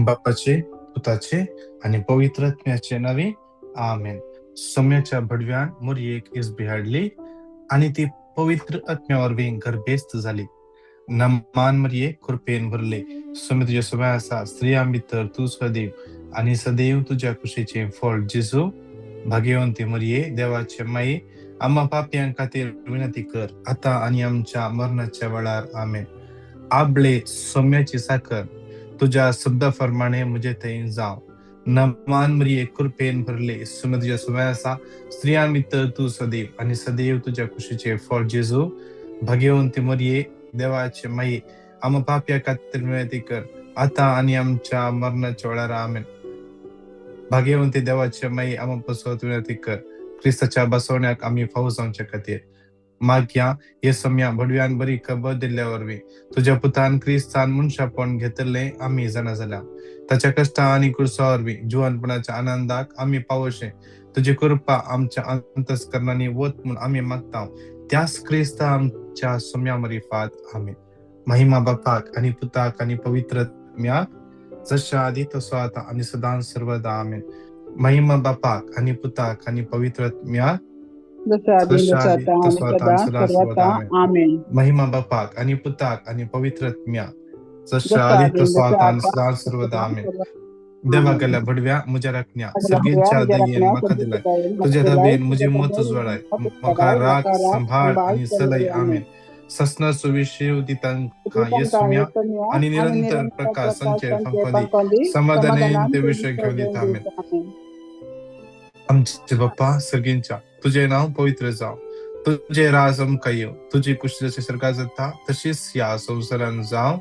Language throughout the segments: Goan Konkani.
बापाचे, पुताचे आनी पवित्र आत्म्याचे नांवी, आमेन. सोम्याच्या भडव्यान मोरयेक इस्बी हाडली आनी ती पवित्र आत्म्या वरवीं गर्भेस्त जाली. नमान मरिये, कृपेन भरले, सोम्य तुज्या सोम्या आसा, स्त्रियां भितर तूं सदैव आनी सदैव तुज्या कुशीचें फळ जेजू. भाग्यवंती मरिये, देवाचे माये, आम्हा पापयां खातीर विनंती कर, आतां आनी आमच्या मरणाच्या वेळार, आमेन. आबळे सोम्याची साखर, तुज्या शब्दा प्रमाणे म्हजे थंय जावं. नमान मरिये, कृपेन भरले, सोम्य तुज्या सोम्या आसा, स्त्रियां भितर तूं सदैव आनी सदैव तुज्या कुशीचें फळ जेजू. भाग्यवंती मरिये, देवाचे माये, आम्हा पापया खातीर विनंती कर, आतां आनी आमच्या मरणाच्या वेळार, आमेन. भाग्यवंती देवाचे माये, आम्हा पसवत विनंती कर, क्रिस्ताच्या बसवण्याक आमी फावो जावचे खातीर. मागया हे सम्या भडव्यान बरी खबर दिल्ल्या वरवीं तुज्या पुतान क्रिस्तान मनशापण घेतले आमी जाणा जाल्या. ताच्या कश्टा आनी कुर्सा वरवीं जिवनपणाच्या आनंदाक आमी पावोशे तुजी कृपा आमच्या अंतस्करणांनी वत म्हूण आमी मागता, त्याच क्रिस्ता आमच्या सोम्या मरिफात, आमेन. महिमा बापाक आनी पुताक आनी पवित्र आत्म्याक, जशा आदी तसो आतां आनी सदां सर्वदा, आमेन. महिमा बापाक आनी पुताक आनी पवित्र आत्म्याक, जसं आधी तसं आता आणि तसो आतां सदा आनी सदां सर्वदा, सर्वदा, आमेन. आमेन. महिमा बापाक आनी पुताक आनी पवित्र आत्म्याक, जशा जसं आदी आधी तसो तसं आतां आनी आता सदां सर्वदा, सदा आमेन. सर्वदा, देवा आमेन. गेल्या भडव्या म्हज्या राखण्या, सगळ्या सर्गींच्या म्हज्या दयेन राखण्या, म्हाका दिलाय, सर्गीच्या दयेन म्हाका तुज्या दिलाय, दबेन म्हजी तुज्या मत दयेन उजवाडाय, म्हजी मत म्हाका उजवाडाय, राख म्हाका राख सांबाळ सांबाळ आनी चलय, चलय, आमेन. आमेन. ससनाचो विशेव दितांकां दितांकां येसुम्या येसुम्या आनी आनी निरंतर निरंतर प्रकाश प्रकाश संचय संचय फांकोदी, फांकोदी, समाधानान समाधानान ते ते विशय विश्व घेवन घेवन दिता, आमेन. दिता, आमेन. आमचे बाप्पा सर्गींच्या, तुजें नांव पवित्र जावं, तुजें राज आमकां येवं, तुजी कुशी जशी स्वर्गात जाता तशीच ह्या संवसारांत जावं.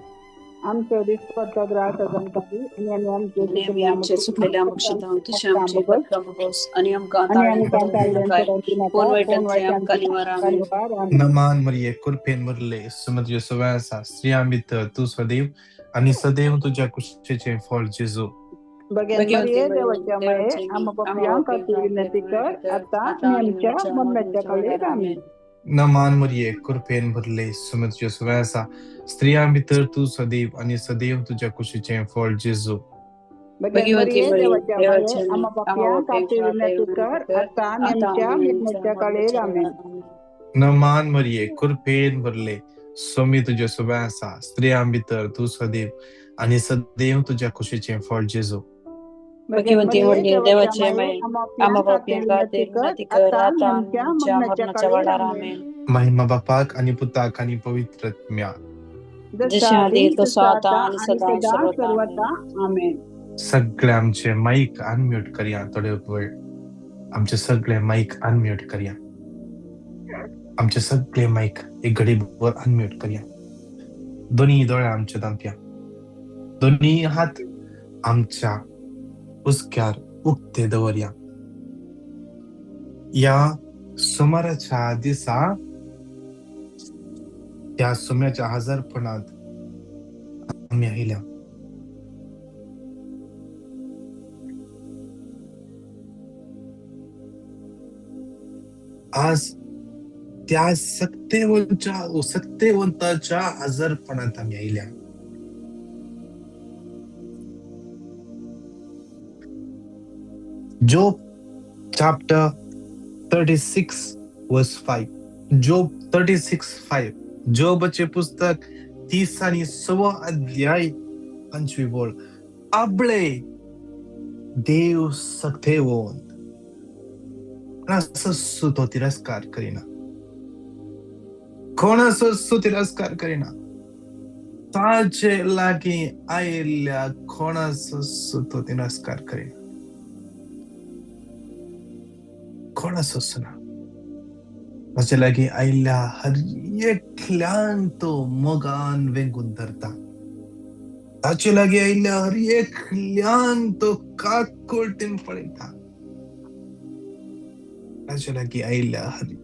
आमचो दिसपट्टो ग्रास आज आमकां दी आनी आमी आमचे आनी आमी चुकले आमचे चुकलेले आमकां शितां, तशें आमचे आमकां पत्ता बोस आनी आमकां आनी ताळ्यान आमकां पडून ताळ्यान दिनाकाय, पडून दिनाका, कोण कोण वायटांतले वायटांतले आमकां निवार, आमकां आमेन. निवार, आमेन. नमान मरिये, कृपेन भरले, सुमत सवय आसा, स्त्रियां भितर तूं सदैव आनी सदैव तुज्या कुशीचें फळ जेजू. भगेन भगवंती मरिये, मरिये, देवाच्या माये, देवाच्या आम्हा माये, पापयां आम्हा खातीर पापयां विनंती खातीर कर, विनंती कर, आता आतां आनी आनी आमच्या आमच्या मरणाच्या मरणाच्या काळेर, वेळार, आमेन. आमेन. नमान मरिये, कृपेन भरले, सुमत सवय आसा, स्त्रियां भितर तूं सदैव आनी सदैव तुज्या कुशीचें फळ जेजू. भगेन भगवंती मरिये, मरिये, देवाच्या माये, देवाच्या माये, आम्हा आम्हा पापयां पापयां खातीर खातीर विनंती विनंती कर, कर, आता आनी आतां आमच्या आनी आमच्या मरणाच्या काळेर, मरणाच्या आमेन. वेळार, आमेन. नमान मरिये, कृपेन भरले, सोमी तुज्या सवय आसा, स्त्रियां भितर तूं सदैव आनी सदैव तुज्या कुशीचें फळ जेजू. भगेन भगवंती मरिये, मरिये, देवाच्या देवाच्या माये, माये, आम्हा आम्हा पापयां पापयां खातीर विनंती खातीर कर, विनंती कर, आता आनी आतां आनी आमच्या आमच्या मरणाच्या मरणाच्या काळेर, वेळार, आमेन. आमेन. महिमा बापाक आनी पुताक आनी पवित्र आत्म्याक, जसं जशें आधी आदी तसो तसं आतां आता आनी आणि सदां सदा सर्वदा, आमेन. सर्वदा, आमेन. सगळे आमचे माईक अनम्यूट करया, थोडे वेळ आमचे सगळे माईक अनम्यूट करया, आमचे सगळे माईक एक घडी भर अनम्यूट करया. दोन्ही दोळे आमचे दांपया, दोन्ही हात आमच्या उसक्यार उक्ते दवरया. या सुमाराच्या दिसा त्या सुम्याच्या हजारपणात आमी आयल्या. आज त्या सक्तेवंच्या सक्तेवंताच्या आजारपणात आमी आयल्या. Job chapter 36 verse 5. Job 36:5. जोबचे पुस्तक 30 आणि 1.25 अध्याय 5वी बोल. आबळे देव सक्तेवंत, कोणाचो तो तिरस्कार करीना, कोणाचो तिरस्कार करीना, ताचे लागीं आयिल्ल्या कोणाचो तो तिरस्कार करीना, कोणाचोच ना. ताचे लागीं आयिल्ल्या हर एकल्यान तो मोगान वेंगून धरता, ताचे लागीं आयिल्ल्या हर एकल्यान तो काकुळटीन पळयता, ताचे लागीं आयिल्ल्या हर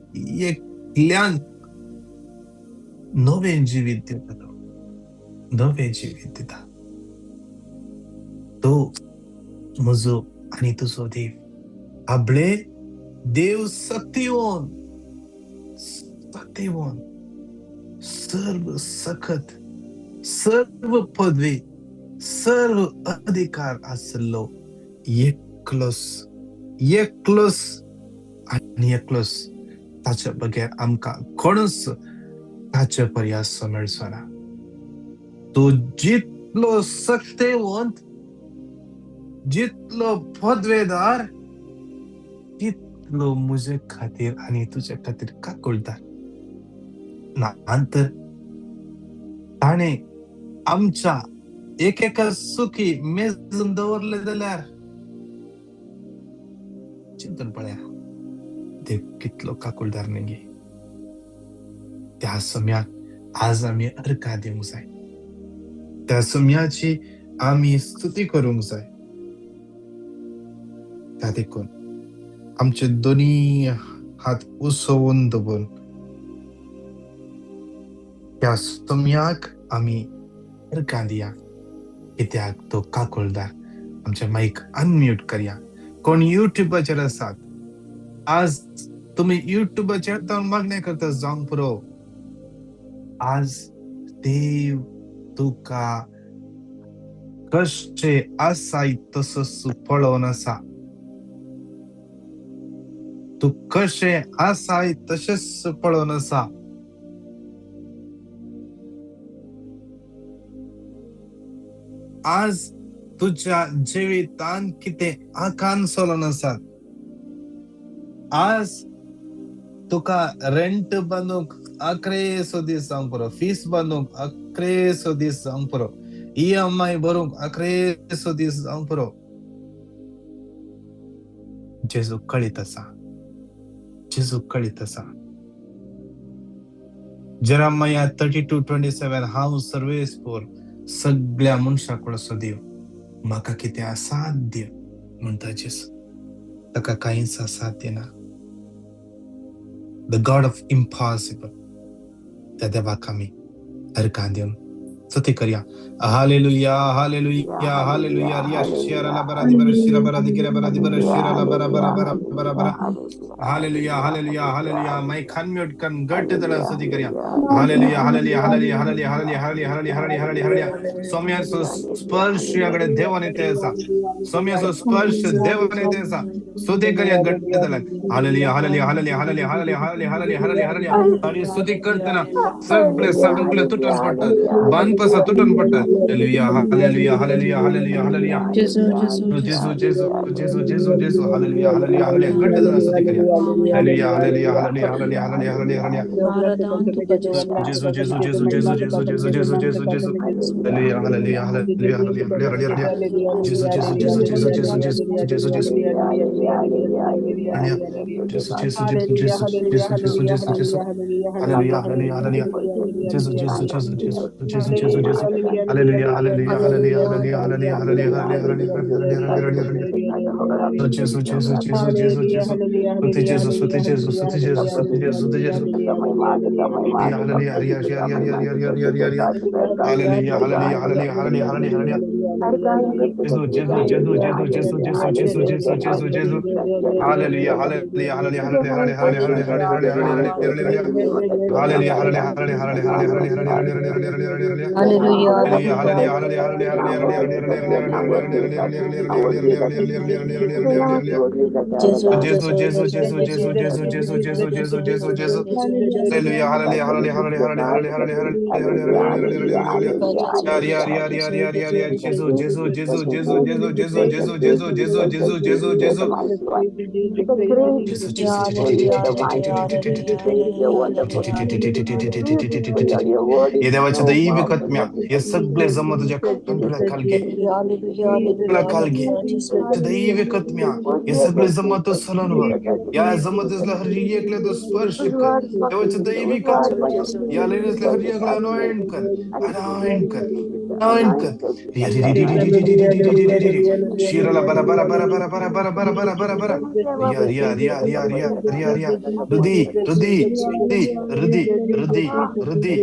एकल्यान नवें जिवीत दिता, तो नवें जिवीत दिता. तो म्हजो आनी तुजो देव. आबळे देव सक्तिवंत, सक्तिवंत, सर्व सखत, सर्व पदवी, सर्व अधिकार आसलो एकलोस, एकलोस आनी एकलोस. ताचे बगैर आमकां कोणूच ताचे पर्यास मेळचो ना. तूं जितलो सक्तेवंत, जितलो पदवेदार, तितलो म्हजे खातीर आनी तुजे खातीर काकुळदार. ना तर ताणें आमच्या एकेका सुखी मेजून दवरले जाल्यार चिंतून पळया, देव कितलो काकुळदार न्ही. त्या सम्याक आज आमी अर्कां दिवंक जाय, त्या सम्याची आमी स्तुती करूंक जाय. त्या देखून आमचे दोनी हात उसोवन दवरून त्या सम्याक आमी अर्कां दिया, कित्याक तो काकुळदार. आमचे मायक अनम्यूट करया. कोण युट्यूबाचेर आसात, आज तुमी युट्यूबाचेर जावन मागणें करता जावंक पुरो. आज देव तुका कशें आसाय तसो पळोवन आसा. तूं कशें आसाय तशेंच पळोवन आसा. आज तुज्या जिवितान कितें आकांत चलोन आसात. आज तुका रेंट बांदूंक आक्रेसो दीस जावंक पुरो, फीस बांदूंक आक्रेसो दीस जावंक पुरो, EMI भरूंक आक्रेसो दीस जावंक पुरो. जेजू कळीत आसा, जेजू कळीत आसा. जेरामया 32:27, हांव सर्वेस्पोर सगळ्या मनशां कडचो देव, म्हाका कितें असाध्य म्हणटा जेजू, ताका कांयच असाध्य ना. The God of impossible, त्या देवाक आमी अर्कां दिवन स्तुती करया. Hallelujah, hallelujah, hallelujah. रिया शिरा बरा दी बरा शिरा बरा दी गिरा बरा दी बरा शिरा बरा बरा बरा बरा बरा. Hallelujah, hallelujah, hallelujah. Mic unmute करून गट दळा स्तुती करया. Hallelujah, hallelujah, hallelujah, hallelujah, hallelujah, hallelujah, hallelujah, hallelujah, hallelujah. सौम्याचो स्पर्श याकडे देवाने ते आसा. सौम्याचो स्पर्श देवाने ते आसा. स्तुती करया गट दळा. Hallelujah, hallelujah, hallelujah, hallelujah, hallelujah, hallelujah, hallelujah, hallelujah, hallelujah. आणि स्तुती करतना सगळे सगळे तुटून पडतात, बांदपासा तुटून पडतात. Hallelujah, hallelujah, hallelujah, hallelujah, hallelujah. जेजू, जेजू, जेजू, जेजू, जेजू, जेजू, जेजू. Hallelujah, hallelujah, hallelujah. गट दळा स्तुती करया. Hallelujah, hallelujah, hallelujah, hallelujah, hallelujah, hallelujah, hallelujah. आराधन तुका जेजू. जेजू, जेजू, जेजू, जेजू, जेजू, जेजू, जेजू, जेजू, जेजू. Hallelujah, hallelujah, hallelujah, hallelujah, hallelujah, hallelujah. जेजू, जेजू, जेजू, जेजू, जेजू, जेजू, जेजू, जेजू. हालेलुया. जेजू, जेजू, जेजू, जेजू, जेजू, जेजू, जेजू, जेजू. Hallelujah, hallelujah, hallelujah. जेजू, जेजू, जेजू, जेजू, जेजू, जेजू, जेजू. Hallelujah, hallelujah, hallelujah, hallelujah, hallelujah, hallelujah, hallelujah, hallelujah, hallelujah, hallelujah. जेजू, जेजू, जेजू, जेजू, जेजू. स्तुती जेजू, स्तुती जेजू, स्तुती जेजू, स्तुती जेजू, स्तुती जेजू. हालेलुया, रिया, रिया, रिया, रिया, रिया, रिया, रिया, रिया. Hallelujah, hallelujah, hallelujah, hallelujah, hallelujah, hallelujah. जेजू, जेजू, जेजू, जेजू, जेजू, जेजू, जेजू, जेजू, जेजू, जेजू. Hallelujah, hallelujah, hallelujah, hallelujah, hallelujah, hallelujah, hallelujah, hallelujah, hallelujah. Hallelujah, hallelujah, hallelujah, hallelujah, hallelujah, hallelujah, hallelujah, hallelujah, hallelujah. Hallelujah. Hallelujah, hallelujah, hallelujah, hallelujah, hallelujah, hallelujah, hallelujah, hallelujah, hallelujah, hallelujah, hallelujah, hallelujah. जेजू, जेजू, जेजू, जेजू, जेजू, जेजू, जेजू, जेजू, जेजू, जेजू, जेजू. Hallelujah, hallelujah, hallelujah, hallelujah, hallelujah, hallelujah, hallelujah, hallelujah, hallelujah, hallelujah. Riya, रिया, रिया, रिया, रिया, रिया. जेजू, जेजू, जेजू, जेजू, जेजू, जेजू, जेजू, जेजू, जेजू, जेजू, जेजू, जेजू. जेजू, जेजू. हे देवाच्या दैविक आत्म्या, हे सगळे जमा तुझ्या कंठोळ्या खाल घे, खाल घे. दैविक आत्म्या, हे सगळे जमा तो सलन वर, या जमतला हर एकला तो स्पर्श कर. देवाच्या दैविक आत्म्या, या लाईनसला हर एकला अनॉइंट कर, अनॉइंट कर, अनॉइंट कर. शिराला बरा बरा बरा बरा बरा बरा बरा बरा बरा बरा. रिया, रिया, रिया, रिया, रिया, रिया, रिया. हृदय, हृदय, हृदय, हृदय, हृदय, हृदय,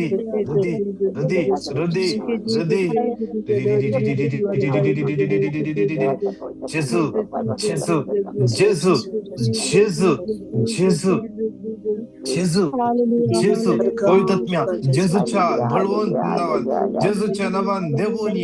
हृदय, हृदय, हृदय, हृदय, हृदय. जेजू, जेजू, जेजू, जेजू, जेजू, जेजू, जेजू. पवित्र आत्म्या, जेजूच्या बळवंत नावान, जेजूच्या नावान देवून ये.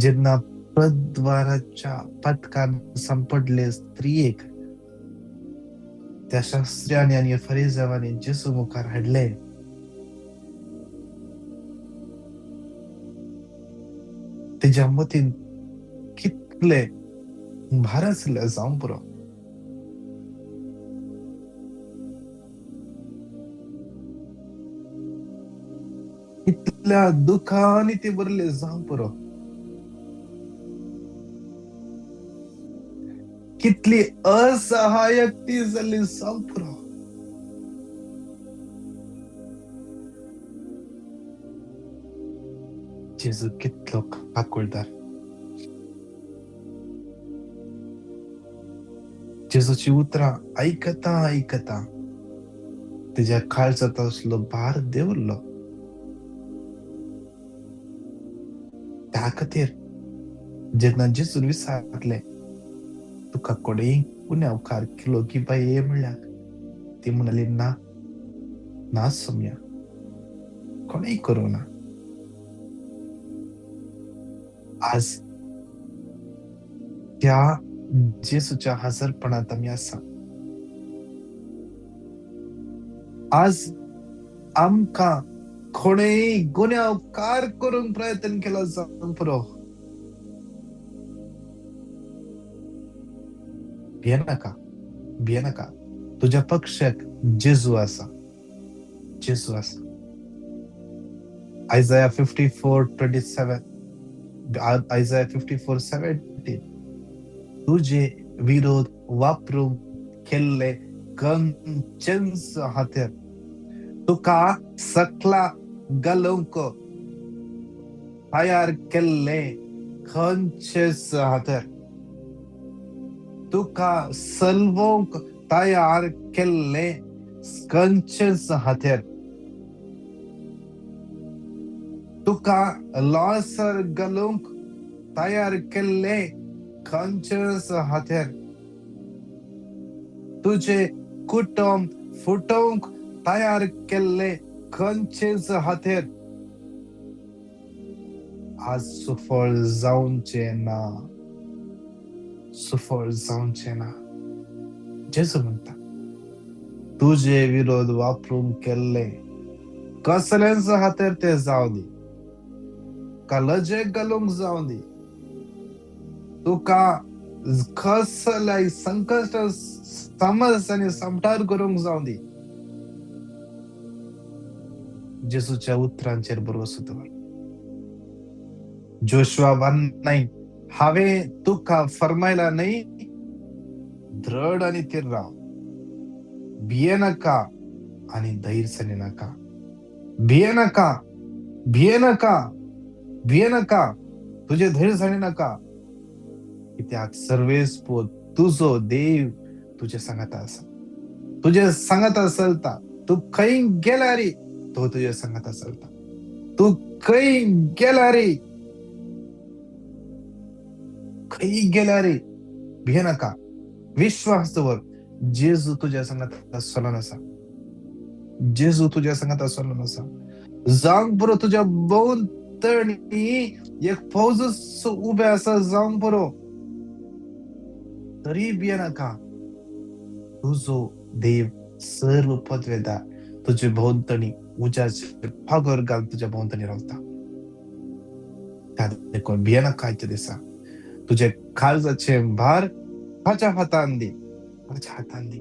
जेन्ना प्रद्वाराच्या पथकान सांपडले स्त्रियेक त्या शास्त्र्यांनी आनी फरिजावांनी जेजू मुखार हाडले. तेज्या मतीन कितले भार आसले जावंक पुरो. कितल्या दुखांनी ती भरले जावंक पुरो. कितली असहायक ती जाल्ली जावंक पुरो. जेजू कितलो काकुळदार. जेजूची उतरां आयकता आयकता तेज्या काळजांत आसलो भार देंवलो. त्या खातीर जेन्ना जेजून विचारलें तुका कोणेय गुन्यांवकार केलो की बाये म्हणल्यार ती म्हणाली ना, ना सोम्या, कोणेय करूं ना. आज त्या जेजूच्या हजरपणांत आमी आसा. आज आमकां कोणेय गुन्यांवकार करूंक प्रयत्न केलो जावंक पुरो. भियेनाका, भियेनाका. तुज्या पक्षाक जेजू आसा, जेजू आसा. Isaiah 54:27, Isaiah 54:17, तुजे विरोध वापरून केल्ले खंयचेंच हातेर तुका सकला घालूंक तयार केल्ले खंयचेच हातेर तुका सलवंक तयार केल्ले खंयचेच हातेर तुका लॉसर घालूंक तयार केल्ले खंयचेच हातेर तुजे कुटुंब फुटोवंक तयार केल्ले खंयचेच हातेर आज सुफळ जावचें ना, सुफळ जावचें ना. जेजू म्हणटा तुजे विरोध वापरून केल्ले कसलेंच हातेर ते जावं दी, तुका लजेक घालूंक जावं दी, तुका कसल्याय संकश्ट समज आनी समटार करूंक जावं दी, जेजूच्या उतरांचेर भरवसो दवर. जोशुआ 1:9, हांवें तुका फरमायला न्हय, दृढ आनी थीर राव, भियेनाका आनी धैर्य नाका. भियेनाका, भियेनाका, भियेनाका, तुजें धैर्य नाका, कित्याक सर्वेस्पोर तुजो देव तुजे सांगाता आसा, तुजे सांगाता चलता. तूं खंय गेल्यार तो तुजे सांगाता चलता. तूं खंय गेल्यार, खंय गेल्यार भियेनाका. विश्वास दवर, जेजू तुज्या सांगाता चलोन आसा, जेजू तुज्या सांगाता चलोन आसा. जावंक पुरो तुज्या भोंवतणी एक फौज उबे आसा, जावंक पुरो, तरी भियेनाका. तुजो देव सर्व पदवेदार तुजे भोंवतणी उज्याचे पागर घालून तुज्या भोंवतणी रावता. त्या देखून भियेनाका. आयच्या दिसा तुजे काळजाचे भार ताच्या हातान दी, ताच्या हातान दी.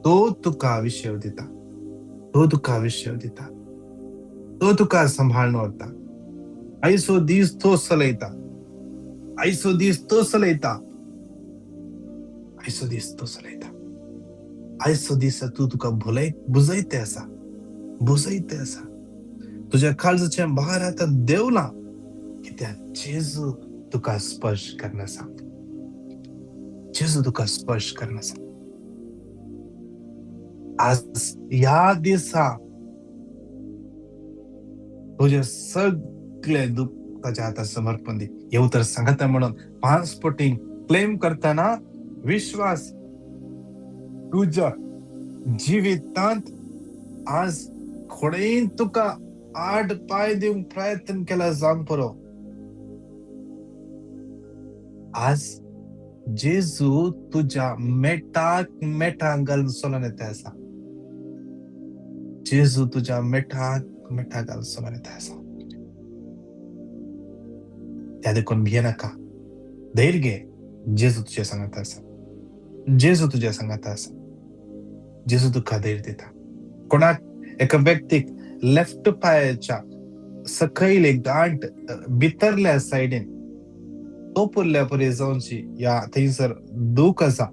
तो तुका विशय दिता, तो तुका विशय दिता, तो तुका सांबाळून व्हरता. आयचो दीस तो चलयता, आयचो दीस तो चलयता, आयचो दीस तो चलयता. आयचो दीस तूं तुका भुलय बुजयते आसा, बुजयते आसा. तुज्या काळजाचें भार आतां देंवलां, कित्याक जेजू तुका स्पर्श करना आसा, जेजू तुका स्पर्श करना आसा. आज ह्या दिसा तुजें सगळें दुख्ख ताच्या हातात समर्पण दी. हें उतर सांगता म्हणून पासपोर्टींग क्लेम करतना विश्वास तुज्या जिवितांत आज कोणेय तुका आड पांय दिवंक प्रयत्न केला जावंक पुरो, आज जेजू तुज्या मेटाक मेटां घालून चलोन येता आसा. जेजू तुज्या मेटाक मेटां घालून चलोन येता आसा. त्या देखून भियेनाका, धैर्य घे. जेजू तुज्या सांगाता आसा, जेजू तुज्या सांगाता आसा. जेजू तुका धैर्य दिता. कोणाक एका व्यक्तीक लेफ्ट पांयाच्या सकयले गांठ भितरल्या सायडीन तोपुरल्या परी जावची या थंयसर दूख आसा,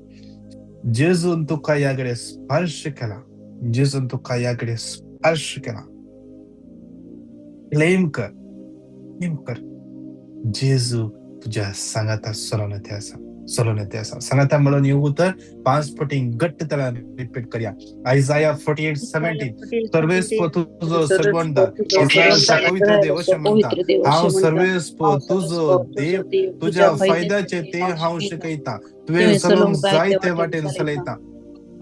जेजून तुका ह्या कडेन स्पर्श केला, जेजून तुका ह्या कडेन स्पर्श केला. क्लेम कर, क्लेम कर, जेजू तुज्या सांगाता चलोन येते आसा, चलोन येते आसा. सांगाता म्हणून हे उतर 5 पटी घट्ट त्याला रिपीट करया. आयजाया 48:17, सर्वेस्पर तुजो सर्वंदार, इस्रायलचा पवित्र देव अशें म्हणटा, हांव सर्वेस्पर तुजो देव, तुज्या फायद्याचे ते हांव शिकयता, तुवें चलोवंक जाय ते वाटेन चलयता.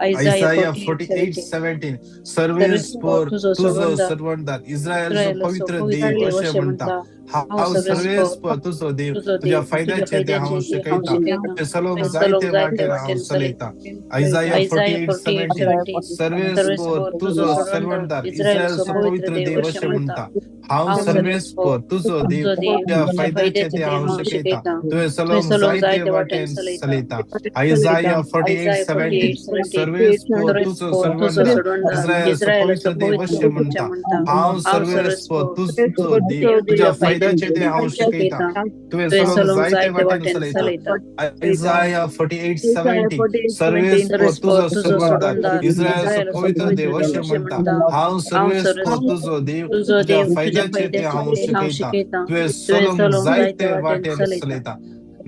आयजाया 48:17, सर्वेस्पर तुजो सर्वंदार, इस्रायलचो पवित्र देव अशें म्हणटा, हांव सर्वेस्पर तुजो देव, तुज्या फायद्याचे ते हांव शिकयता, तुवें चलोवंक जाय ते वाटेन हांव चलयता. आयजाया 48:17, सर्वेस्पर तुजो सर्वंदार, इस्रायलचो पवित्र देव अशें म्हणटा, हांव सर्वेस्पर तुजो देव, तुज्या फायद्याचे ते हांव शिकयता, तुवें चलोवंक जाय ते वाटेन चलयता. आयजाया 48:17, सर्वेस्पर तुजो सर्वंदार, इस्रायलचो पवित्र देव अशें म्हणटा, हांव सर्वेस्पर तुजो देव, तुज्या फायद्याचे ते हांव शिकयता, तुवें चलोवंक जाय ते वाटेन चलयता. आयजाया 48:17, सर्वेस्पर तुजो सर्वंदार, इस्रायलचो पवित्र देव अशें म्हणटा, हांव सर्वेस्पर तुजो देव, तुज्या फायद्याचे ते हांव शिकयता, तुवें चलोवंक जाय ते वाटेन चलयता.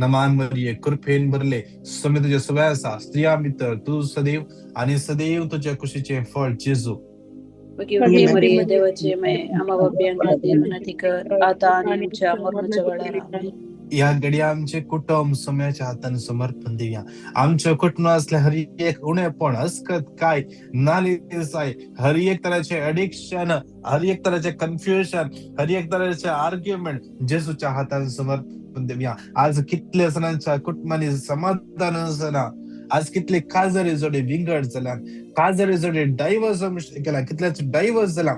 नमान मरिये, कृपेन भरले, स्वामी तुजे सवय आसा, स्त्रियां भितर तूं सदैव आनी सदैव तुज्या कुशीचें फळ जेजू. मरिये देवाची माय, आम्हा पाप्यांक खातीर विनंती कर, आता आणि आमच्या मरणाच्या वेळार. आमेन. ह्या घडये आमचे कुटुंब सोम्याच्या हातान समर्पण दिवया. आमच्या कुटुंब असले हर एक उणेपण, अस्कत काय नालिसाय, हर एक तराचे एडिक्शन, हर एक तराचे कन्फ्युजन, हर एक तराचे आर्ग्युमेंट जेजूच्या हातान समर्पण दिवया. आज कितले जाणांच्या कुटुंबांनी समाधान आसना, आज कितले काजारी जोडे विंगड जाल्यात, काजारी जोडे डायवर्स केला, कितल्याच डायवर्स जाला.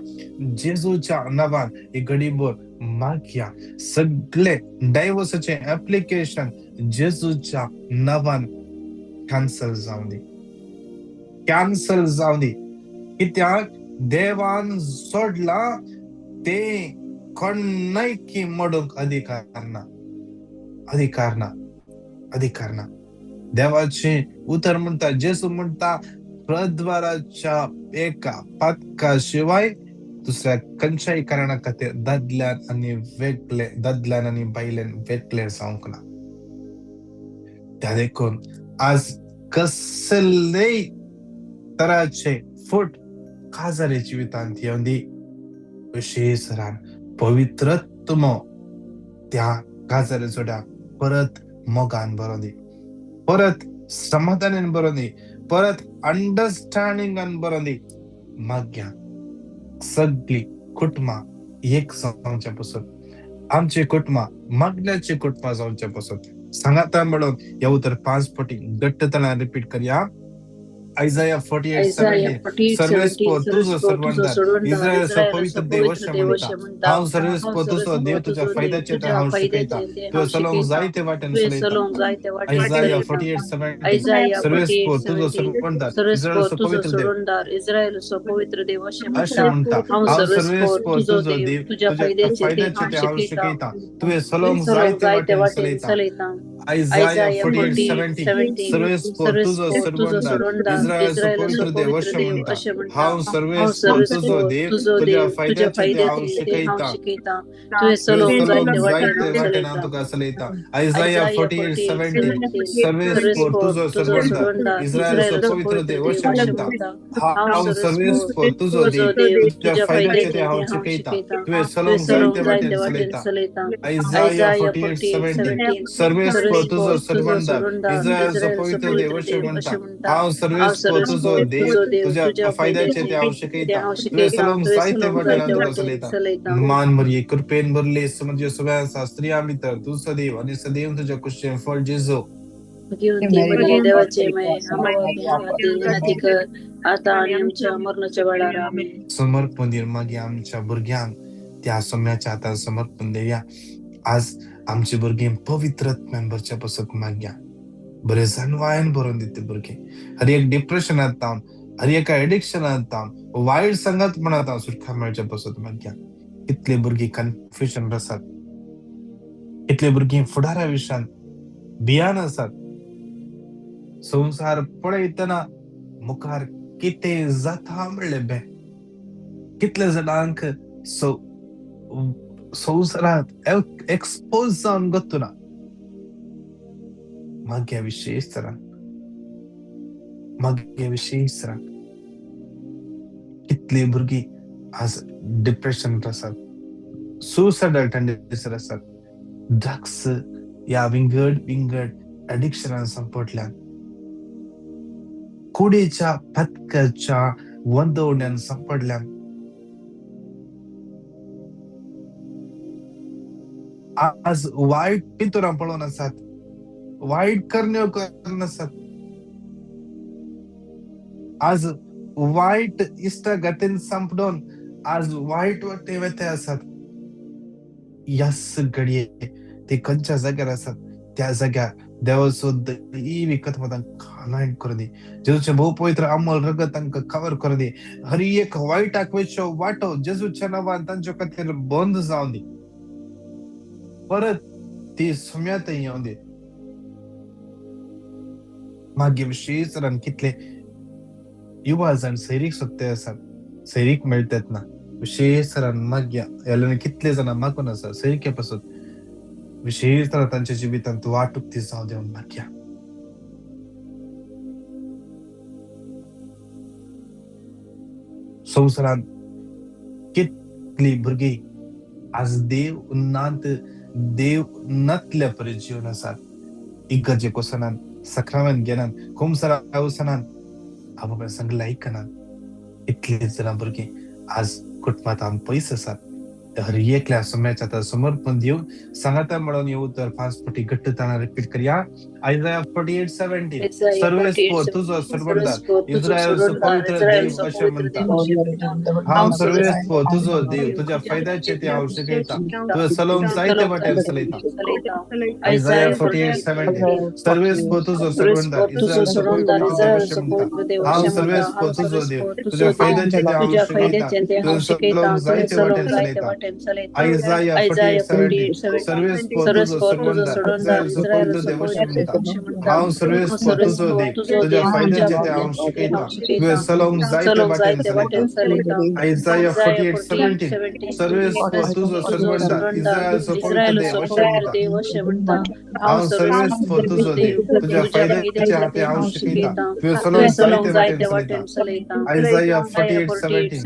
जेजूच्या नांवान ही घडीभर मागया, सगळे डायवर्साचे एप्लिकेशन जेजूच्या नांवान कॅन्सल जावं दी, कॅन्सल जावं दी. कित्याक देवान सोडला ते कोणायकी मोडूंक अधिकार ना, अधिकार ना, अधिकार ना. देवाचे उतर म्हणटा, जेजू म्हणटा, प्रद्वाराच्या एका पातका शिवाय दुसऱ्या खंयच्याय कारणा खातीर दादल्यान आनी वेगळे, दादल्यान आनी बायलेन वेगळे जावंक ना. त्या देखून आज कसलेय तराचे फूट काजारी जिवितांत येवं दी, विशेषरान पवित्रत्म त्या काजारी जोड्या परत मोगान बरोवं दी, परत समाधानान बरोवं दी, परत अंडरस्टँडिंगान बरोवं दी. मागया सगळी कुटुंबां एक जावच्या पसून, आमची कुटुंबां मागण्याची कुटुंबां जावच्या पसून. सांगाता म्हणून ह्या उतर 5 पटी घट्ट तणान रिपीट करया. आयजाया 48:17, सर्वेस्पर तुजो सर्वंदार, इस्रायलचो पवित्र देव अशें म्हणटा, हांव सर्वेस्पर तुजो देव, तुज्या फायद्याचे ते हांव शिकयता, तुवें चलोवंक जाय ते वाटेन चलयता. आयजाया 48:17, सर्वेस्पर तुजो सर्वंदार, इस्रायलचो पवित्र देव अशें म्हणटा, हांव सर्वेस्पर तुजो देव, तुज्या फायद्याचे ते हांव शिकयता, तुवें चलोवंक जाय ते वाटेन चलयता. आयजाया 48:17, सर्वेस्पर तुजो सर्वंदार, इस्रायलचो पवित्र देव अशें म्हणटा, हांव सर्वेस्पर तुजो देव, तुज्या फायद्याचे ते हांव शिकयता, तुवें चलोवंक जाय ते वाटेन हांव तुका चलयता. आयजाया 48:17, सर्वेस्पर तुजो सर्वंदार, इस्रायलचो पवित्र देव अशें म्हणटा, हांव सर्वेस्पर तुजो देव, तुज्या फायद्याचे ते हांव शिकयता, तुवें चलोवंक जाय ते वाटेन चलयता. आयजाया 48:17, सर्वेस्पर तुजो सर्वंदार, इस्रायलचो पवित्र देव अशें म्हणटा, हांव सर्वेस्पर सर्वेस्पोर तुजो देव तुज्या फायद्याचे ते हांव शिकयता, तुवें चलोवंक जायते वाटेन हांव तुका चलयता. मान मरिये कृपेन भरले, म्हणजे सगळ्या आसा, स्त्रियां भितर तूं सदैव आनी सदैव तुज्या कुशीन फळ जेजू. भगवंती मरिये देवाचे माये, आम्हा पाप्यांखातीर विनंती कर, आता आणि आमच्या मरणाच्या वेळार. आमेन. समर्पण दिवन मागीर आमच्या भुरग्यांक त्या सोम्याच्या हातान समर्पण दिवया. आज आमची भुरगीं पवित्र आत्म्यान भरच्या पासत मागया. बरे जाणवायन भरून दिता भुरगीं. हर एक डिप्रेशनांत तावन, हर एका एडिक्शनांत तावन, वायट संगतपणांत तावन सुटका मेळच्या पासत मागया. कितले भुरगीं कन्फ्युजन आसात, कितले भुरगीं फुडारा विशयान भियान आसात. संवसार पळयतना मुखार कितें जाता म्हणलें बें. कितले जाणांक संवसारांत एक्सपोज जावन गतुना. मागया विशेश तरान, मागया विशेश तरान. कितली भुरगीं आज डिप्रेशन आसात, सुसायडल टेंडन्सीर आसात, ड्रग्स या विंगड विंगड एडिक्शनान सांपडल्यात, कुडीच्या पथकाच्या वंदवण्यान सांपडल्यात. आज वायट पिंतुरां पळोवन आसात, वायट करण्यो करून आसात, आज वायट इश्टागतीन सांपडून आज वायट वाटे वेते आसात. ह्याच घडये ते खंयच्या जाग्यार आसात त्या जाग्यार देवाचो दैवी आत्मा तांकां अनॉयंट करूं दी. जेजूचें भोव पवित्र अमोल रगत तांकां कवर करूं दी. हर एक वायटाक वयचो वाटो जेजूच्या नांवान तांच्या खातीर बंद जावं दी. परत ती सुम्या थंय येवं दी. मागीर विशेश तरान कितले युवा जाण सैरीक सोदते आसात, सैरीक मेळटात ना. विशेश तरान मागया ह्या कितले जाणां मागून आसा सैरिके पासून, विशेश तरान तांच्या जिवितांत वाट उक्ती जावं दी म्हणून मागया. संवसारांत कितली भुरगीं आज देव नात, देव नातल्या परी जिवन आसात. इगर्जेक वचनात, सक्रामेंत घेनात, कुमसरा वचनात, आवय संग आयकनात. इतली जाणां भुरगीं आज कुटुंबांत आमी पयस आसात. हर एकल्या सोम्याच्या हातार समर्पण दिवन सांगाता म्हणून येऊ तर 5 पटी घट्ट ताणा रिपीट करया. आयजाया 48:17, सर्वेस्पोर तुजो सर्वंदार, इस्रायलचो पवित्र देव अशें म्हणटा, हांव सर्वेस्पोर तुजो देव, तुज्या फायद्याचे ते हांव शिकयता, तुवें चलोवंक जायते वाटेन चलयता. आयजाया 48:17, सर्वेस्पोर तुजो सर्वंदार, इस्रायलचो पवित्र देव अशें म्हणटा, हांव सर्वेस्पोर तुजो देव, तुज्या फायद्याचे ते हांव शिकयता, तुवें चलोवंक जायते वाटेन चलयता. आयजाया 48:17, सर्वेस्पोर तुजो सर्वंदार, इस्रायलचो पवित्र देव अशें म्हणटा, हांव सर्वेस्पोर तुजो देव, तुज्या फायद्याचे ते हांव शिकयता, तुवें चलोवंक जायते वाटेन चलयता. आयजाया 48:17, सर्वेस्पोर तुजो सर्वंदार, इस्रायलचो पवित्र देव अशें म्हणटा, हांव सर्वेस्पोर तुजो देव, तुज्या फायद्याचे ते हांव शिकयता, तुवें चलोवंक जायते वाटेन चलयता. आयजाया 48:17,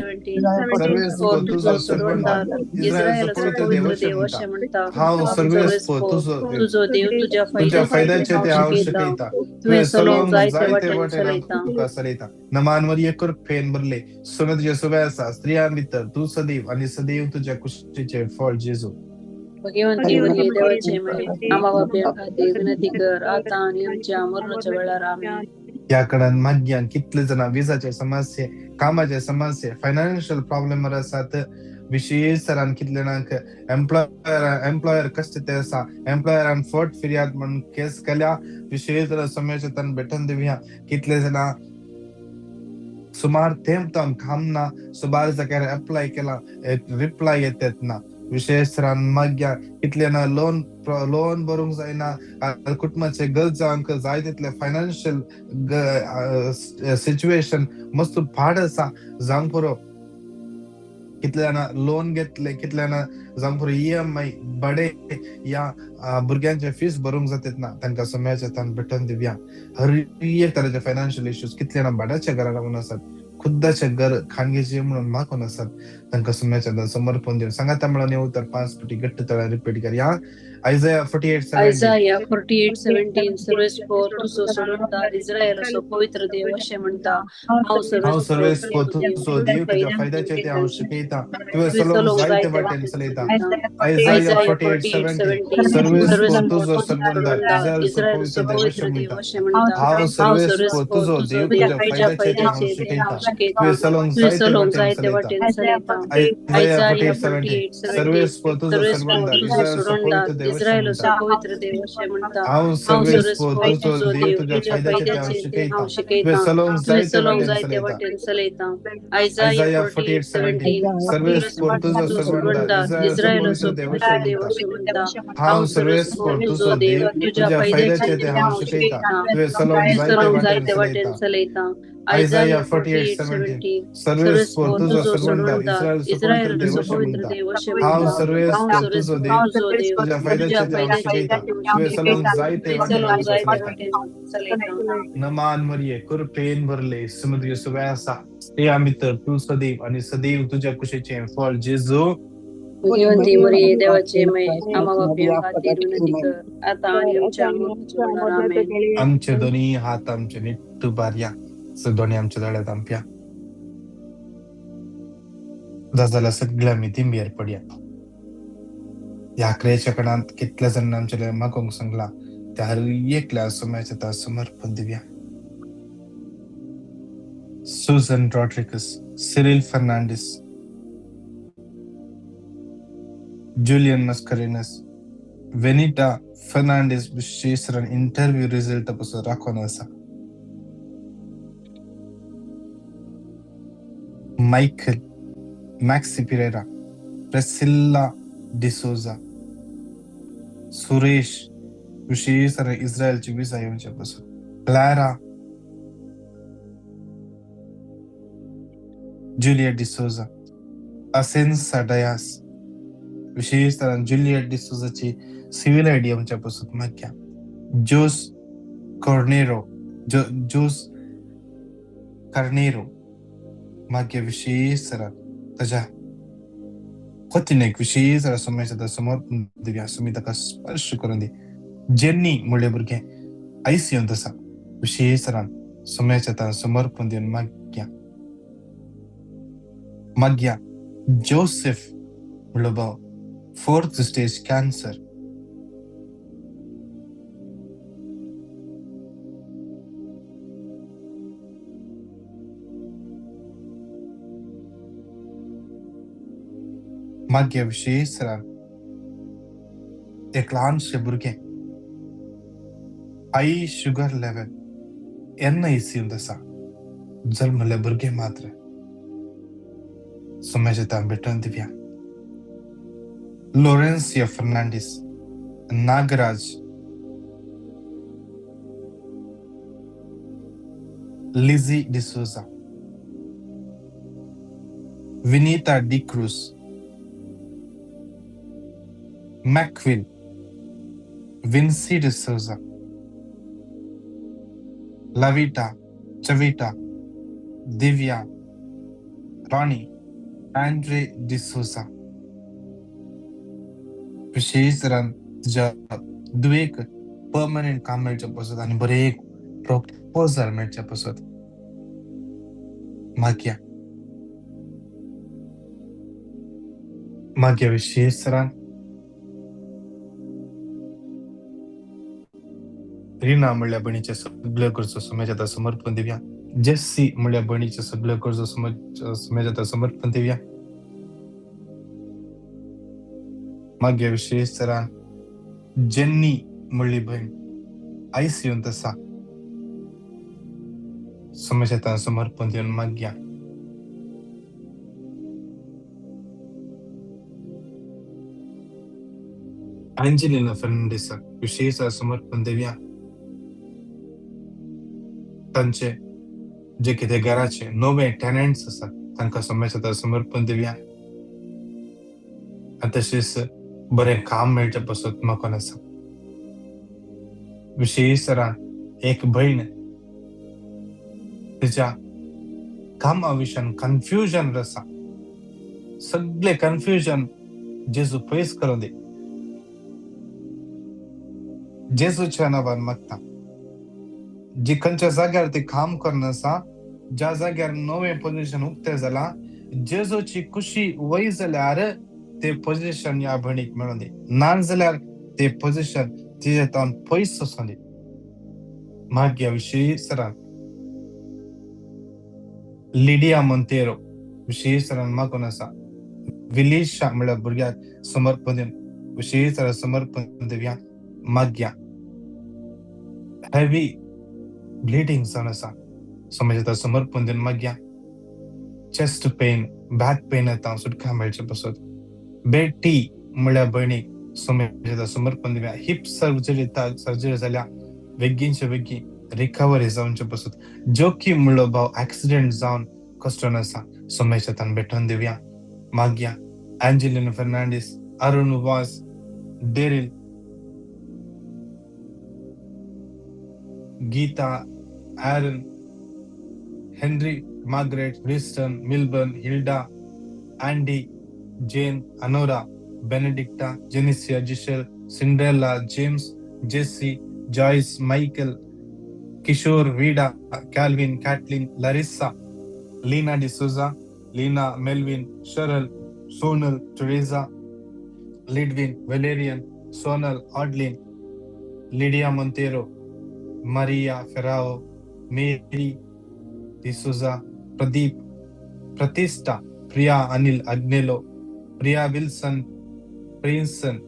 सर्वेस्पोर तुजो सर्वंदार, इस्रायलचो पवित्र देव अशें म्हणटा, हांव सर्वेस्पोर तुजो देव, तुज्या फायद्याचे ते हांव शिकयता, तुवें चलोवंक जायते वाटेन तुका चलयता. नमान मरिये कृपेन भरले, सोम्या तुजे सोबे आसा, स्त्रियां भितर तूं सदैव आनी सदैव तुज्या कुशीचें फळ जेजू. भगवंती मरिये देवाचे माये, आम्हा पाप्यांखातीर विनंती कर, आता आणि आमच्या मरणाच्या वेळार. आमेन. ह्या कडेन मागयान कितले जाणां विजाचे समस्ये, कामाचे समस्ये, फायनान्शियल प्रॉब्लेम आसात. विशेश तरान कितले जाणांक एम्प्लॉयर कश्ट ते आसा, एम्प्लॉयरान फट फिर्याद म्हणून केस केल्या. विशेश तरान सम्याच्या तान भेटून दिवया. कितले जाणां सुमार तेंप तावन काम ना, सुमार जाग्यार एप्लाय केला, रिप्लाय येतात ना. विशेश तरान मागया कितले जाणां लोन भरूंक जायना, कुटुंबाचे गरजांक जाय तितले फायनान्शियल सिच्युएशन मस्त पाड आसा जावंक पुरो. कितले जाणां लोन घेतले, कितले जाणां जावंक पुरो EMI भाडें या भुरग्यांचे फीस भरूंक जातात ना, तांकां सम्याच्या तान भेटून दिवया. हर एक तरेचे फायनान्शियल इश्यूज, कितले जाणां भाड्याच्या घरा रावन आसात, खुद्दाचे घर खाणगेचे म्हणून मागून आसात, तांकां सम्याच्या हातान समर्पण दिवन सांगाता म्हणून येऊ तर 5 पटी घट्ट तळा रिपीट करया. Isaiah 48:17. Isaiah 48:17 सर्वेस्पोर तुजो सोडवणदार इस्रायलाचो पवित्र देव अशें म्हणटा, हांव हांव सर्वेस्पोर तुजो देव तुज्या फायद्याचें तें हांव शिकयतां, तुवें चलोवंक जाय ते वाटेन चलयतां. आयजाया 48:17 सर्वेस्पोर तुजो सोडवणदार इस्रायलाचो पवित्र देव अशें म्हणटा, हांव सर्वेस्पोर तुजो देव तुज्या फायद्याचें तें हांव शिकयतां, तुवें चलोवंक जाय ते वाटेन चलयतां. आयजाया 48:17 सर्वेस्पोर तुजो सोडवणदार इस्रायलाचो पवित्र देव अशें म्हणटा, हांव सर्वेस्पोर तुजो देव तुज्या फायद्याचें तें हांव शिकयतां, तुवें चलोवंक जाय ते वाटेन चलयतां. आयजाया 48:17 सर्वेस्पोर तुजो सोडवणदार इस्रायलाचो पवित्र देव अशें म्हणटा, हांव सर्वेस्पोर तुजो देव तुज्या फायद्याचें तें हांव शिकयतां, तुवें चलोवंक जाय ते वाटेन चलयतां. आयजाया 48:17 सर्वेस्पोर तुजो सोडवणदार इस्रायलाचो पवित्र देव अशें म्हणटा, हांव सर्वेस्पोर तुजो देव तुज्या फायद्याचें तें हांव शिकयतां, तुवें चलोवंक जाय ते वाटेन चलयतां. नमान मरिये, कृपेन भरले, समुद्र सुवे आसा, ते आमी तर तूं सदैव आनी सदैव तुज्या कुशीचें फळ जेजू. भगवंती मरिये, देवाचे माये, आम्हा पाप्यां खातीर विनंती कर, आता आनी आमच्या मरणाच्या वेळार. आमेन. आमचे दोनी हात आमचे निट्ट बारया, दोनी आमच्या दोळ्यांत आमप्या जाल्यार सगळ्या आमी तिंबेर पडया. ह्या क्रियेच्या कणांत कितल्या जाणांनी आमच्या मागोवंक सांगला त्या हर एकल्या समयाच्या ता समर्पण दिवया. Susan Rodrigues, Cyril Fernandes, Julian Mascarenhas, Venita Fernandes विशेष इंटरव्यू रिझल्ट पासून राखून आसा. Michael, Maxi Pereira, Priscilla D'Souza, Suresh विशेष इस्रायलची विजा येवचे पासून, क्लारा, जुलियट डिसोजा, असेन्सा डयास विशेष जुलियट डिसोजाची सिव्हिल आयडी येवच्या पासून मागया. जोस कॉर्नेरो, जोस कार्नेरो मागया विशेष ताज्या वतीन एक विशेष समयाच्या समर्पण दिवया. सुमी ताका स्पर्श करून दी. जेन्नी म्हणले भुरगें आयसीयूंत आसा, विशेष समयाच्या समर्पण दिवन मागया. मागया जोसेफ म्हणलो भाव, 4th stage cancer, मागया विशेष एक ल्हानशें भुरगें हाय शुगर लेवल एनआयसीयूंत आसा, जल्मल्लें भुरगें मात्र समयाच्या भेटून दिवया. Laurencia Fernandes, Nagraj, Lizzy D'Souza, Vinita D'Cruz, Macville, Vincy D'Souza, Lavita, Chavita, Divya, Rani, Andre D'Souza. विशेष तरान तुज्या दुयेक परमनंट काम मेळचें पसत आनी बरें एक प्रपोजल मेळचें पसत मागया. मागया विशेष तरान रिना म्हणल्या भयणीचे सगळे गरजो समाजात समर्पण दिवया. जेस्सी म्हणल्या भयणीचे सगळे गरजो समाजात समर्पण दिवया. मागया विशेष तरान जेन्नी म्हणली भयण आयसीयूंत आसा, समाजात समर्पण दिवन मागया. अंजलिना फर्नांडीस विशेष समर्पण दिवया. तांचे जे कितें घराचे नवे टेनंट्स आसा तांकां समाजात समर्पण दिवया. आनी तशेंच बरें काम मेळचें पसत मागून आसा. विशेष तरान एक भयण तिच्या कामा विशयान कन्फ्युजन आसा, सगळे कन्फ्युजन जेजू पयस करून दी. जेजूच्या नांवान मागता. जी खंयच्या जाग्यार ती काम करून आसा, ज्या जाग्यार नवें पोजिशन उक्तें जालां, जेजूची खुशी वय जाल्यार ते पोजिशन ह्या भयणीक मेळूं दी, ना जाल्यार ते पोजिशन तिजे तावन पयस वचूं दी. मागया विशेष सरान लिडिया मोंतेरो विशेष सरान मागून आसा. विलिशा म्हळ्यार भुरग्याक समर्पण दिवन विशेष सरान समर्पण दिवया. मागया हेवी ब्लिडींग जावन आसा, समजता समर्पण दिवन मागया. चेस्ट पेन, बॅक पेन येता, सुटका मेळचे पासत. बेटी म्हळ्यार भयणीक समजता समर्पण दिवया. हिप सर्जरी सर्जरी जाल्या, बेगीनचे बेगीन रिकवरी जावचे पासत. जोकी म्हणलो भाव एक्सिडेंट जावन कश्टन आसा, समजतान भेटोवन दिवया. मागया Angeline Fernandes, Arun Vaz, Daryl, Geetha, Aaron, Henry, Margaret, Winston, Milburn, Hilda, Andy, Jane, Anora, Benedicta, Jenicia, Giselle, Cinderella, James, Jesse, Joyce, Michael, Kishore, Vida, Calvin, Caitlin, Larissa, Leena D'Souza, Leena, Melvin, Cheryl, Sonal, Teresa, Lidwin, Valerian, Sonal, Adeline, Lydia Monteiro, Maria Ferrao, Mary D'Souza, Pradeep, Pratishtha, Priya Anil Agnelo, Priya Wilson, Prinson,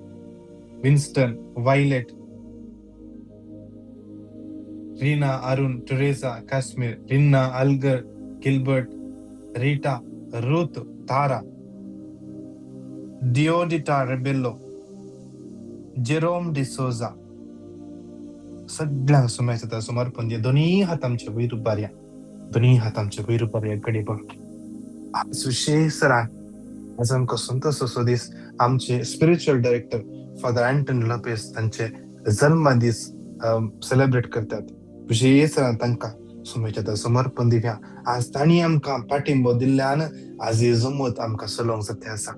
Winston, Violet, Reena Arun, Teresa, Kashmir, Rinna, Algar, Gilbert, Rita, Ruth, Tara, Diodita Rebello, Jerome D'Souza. सगळ्यांक सुमेस्ता समर्पण दिया. दोनूय हात आमचे वयर उबारया, दोनूय हात आमचे वयर उबारया. गडीबा आज विशेष सरान आज आमकां संतोष असो दीस, आमचे spiritual director father Anton Lopes तांचे जल्मदीस सेलिब्रेट करतात. विशेष सरान तांकां सुमेच्या समर्पण दिवया. आज तांणी आमकां पाठिंबो दिल्ल्यान आज ही जमत आमकां चलोवंक जाता आसा.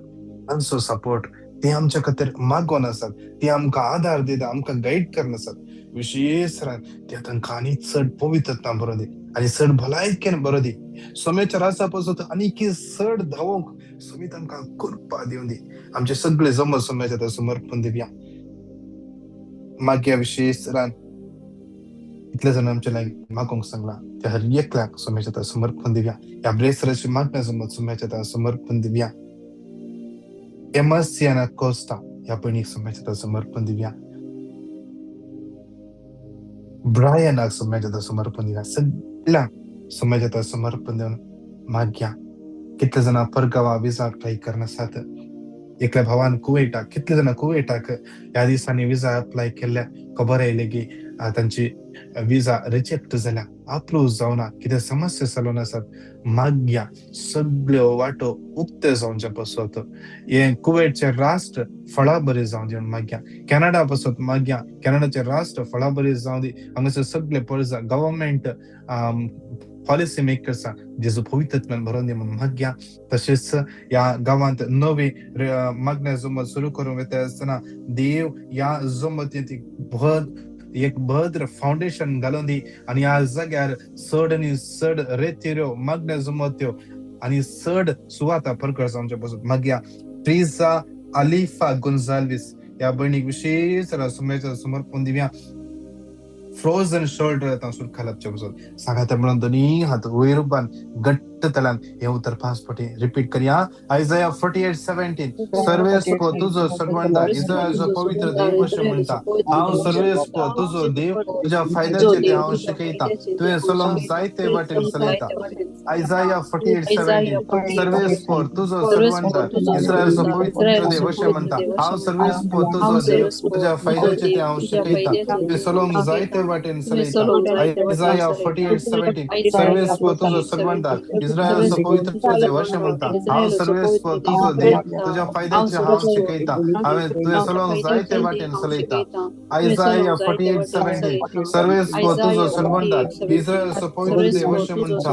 तांचो सपोर्ट, ते आमच्या खातीर मागोन आसात, ते आमकां आदार दिता, आमकां गायड करून आसात. विशेष सरान ते तांकां आनी चड पवित्रता बरो दी आनी चड भलायकेन बरो दी. सोम्याच्या रासा पासून आनीक चड धांवोंक सोमी तांकां कृपा दिवन दी. आमचे सगळे जमत सोम्याच्या समर्पण दिवया. मागया विशेष सरान इतले जाण आमच्या लागीं मागोंक सांगला त्या हर एकल्याक सोम्याच्या समर्पण दिवया. ह्या ब्रेसराची मागण्या जमत सोम्याच्या समर्पण दिवया. एमसियाना कोस्टा ह्या भयणीक सोम्याच्या समर्पण दिवया. ब्रायनाक सोम्याच्या समर्पण दिवया. सगळ्यांक सोम्याच्या समर्पण दिवन मागया. कितले जाणां परगांवा विजा ट्राय करनासात, एकल्या भावान कुवेटाक, कितले जाणां कुवेटाक ह्या दिसांनी विजा अप्लाय केल्ल्या, खबर आयली की तांची विजा रिजेक्ट जाल्या, अप्रूव जावना, कितें समस्या चलोवन आसात. मागया सगळ्यो वाटो उक्त्यो जावचे पासत, हे कुवेटचे राष्ट्र फळा बरी जावं दी म्हणून मागया. कॅनडा पासत मागया, कॅनडाचे राष्ट्र फळा बरी जावं दी. हांगासर सगळे परजा गव्हर्मेंट पॉलिसी मेकर्स जेजू पवित्रत्वान भरोवन दी म्हणून मागया. तशेंच ह्या गांवांत नवी मागण्या जमत सुरू करूंक वता आसतना देव ह्या जमतींत एक भद्र फावंडेशन घालून दी आनी ह्या जाग्यार चड आनी चड रेतिऱ्यो मागण्या जमत्यो आनी चड सुवाता परकळ जावचे पासून मागया. ट्रिजा अलिफा गोन्साल्वीस ह्या भयणीक विशेष समर्पण दिवया. फ्रोझन शोल्डर आतां सुटका लाबचे पासून सांगाता म्हणून दोनी हात वयर उबान घट्ट तळान हे उतर 5 फावटी रिपीट करया. आयजाया 48:17, सर्वेस्पो तुजो सर्वंदार, इस्रायलाचो पवित्र देव अशें म्हणटा, हांव सर्वेस्पो तुजो देव, तुज्या फायद्याचें तें हांव शिकयता, तुवें चलोवंक जायते वाटेन चलयता. आयजाया 48:17, सर्वेस्पो तुजो सर्वंदार, इस्रायलाचो पवित्र देव अशें म्हणटा, हांव सर्वेस्पो तुजो देव, तुज्या फायद्याचें तें हांव शिकयता, तुवें चलोवंक जायते वाटेन चलयता. आयजाया 48:17, सर्वेस्पो तुजो सर्वंदार, इस्रायलाचो पवित्र देव अशें म्हणटा, हांव सर्वेस्पो तुजो देव, तुज्या फायद्याचें हांव शिकयता, हांवें तुवें चलोवंक जायते वाटेन चलयता. आयजाया 48:17, सर्वेस्पो तुजो सर्वंदार, इस्रायलाचो पवित्र देव अशें म्हणटा,